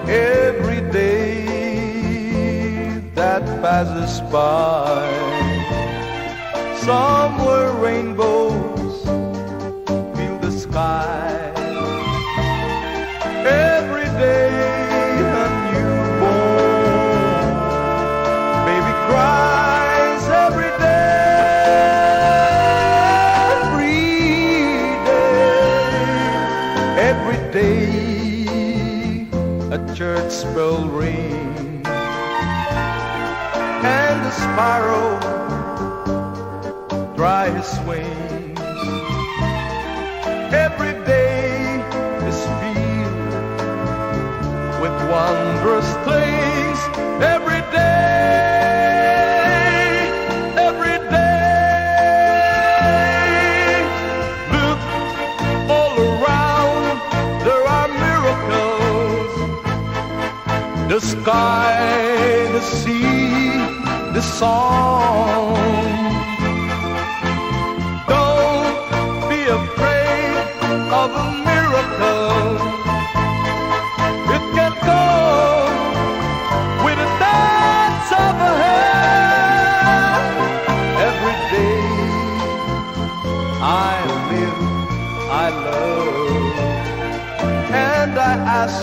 Every day that passes by, somewhere rainbows fill the sky. Every day a newborn baby cries. Every day, every day, every day a church bell rings and the sparrow dry his wings. Every day is filled with wondrous things. Every day, every day. Look all around, there are miracles. The sky, the sea, the song. Don't be afraid of a miracle. It can come with a dance of a hand. Every day I live, I love, and I ask